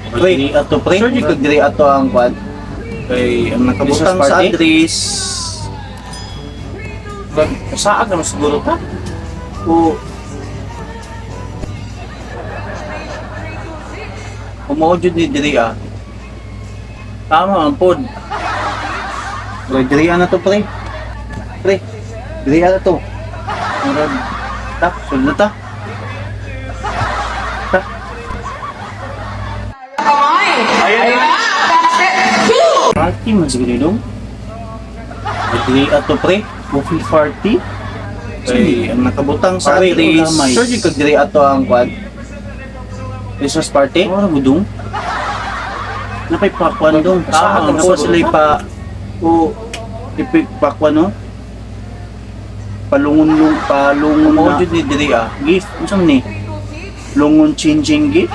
Pre, ato pre. Sure jud kag diri ato ang kwan. Kay ang nakabutang Christmas sa party? address. Saag naman siguro ta. O Umuo jud ni diri ah. Tama ang pod. Pre, diri na to, pre. Pre, diri na to. Murag Ta, sulod na ta. Ta. Kamay. Ayan na. Basket. Two. Party man siguro dong. Diri ato, pre. Coffee party. Kay ang nakabutang sa Party o address. lamay? Sure jud kag diri ato ang kwan. Christmas party? Ora gudong. Napay pakwan dong. Tama Tama ang po siguro sila ta. pa o ipik pakwan, no. Palungon lung palungon Umuo na jud ni diri ah. gift. Unsa man ni? Lungon changing gift.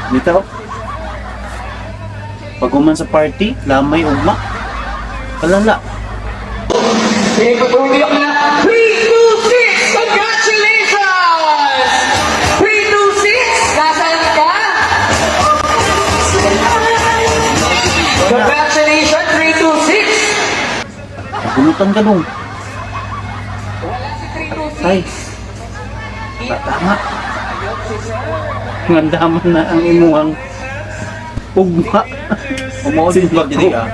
Dito. Pag human sa party, lamay ugma. Kalala. Ipagpupiyok na. 3, 2, 6. Congratulations! 3, 2, 6. Nasaan ka? Congratulations, 3, 2, 6. Bunutan ka dong. Wala si 3, 2, 6. Tay. Tama. Ngandaman na ang imuhang ugma. Umuo jud ni Simbako. diri ah.